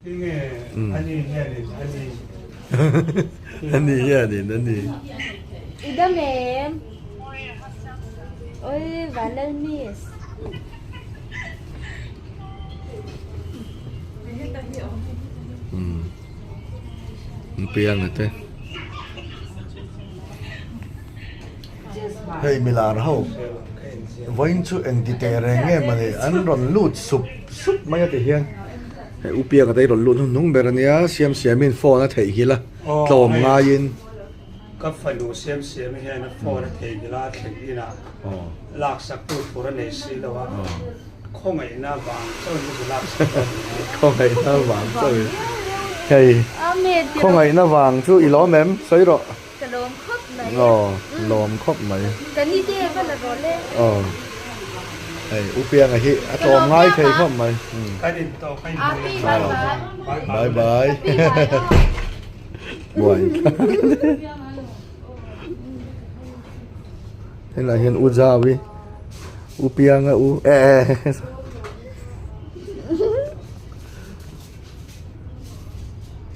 Ani hianin ani. I dam em? Oi Vanlal miss. Pianga te. Hei milar ho vawiin chu engti teh reng nge mawni an rawn lut sup sup mai a ti hian hei u Pianga te hi rawn lut hnuhnung ber ania siam siamin phone a theihnghilh a tlawm ngaiin. Ka fanu siam siam hian a phone a theihnghilh a a thlen inah laksak tu tur a nei si lo a khawngaihna vang chauhin ka zu laksak dawn a ni. Khawngaihna vang chauhin hei khawngaihna vang chu i lawm em sawi rawh. Ka lawm khawp mai. Aw, lawm khawp mai. Ka ni te va la rawh le. Aw, hei U Pianga hi a tlawm ngai thei khawp mai. Kan in tawh ka in hmu leh bye bye. Bye bye. Buai. Helai hian U Jaui, U Pianga U eh.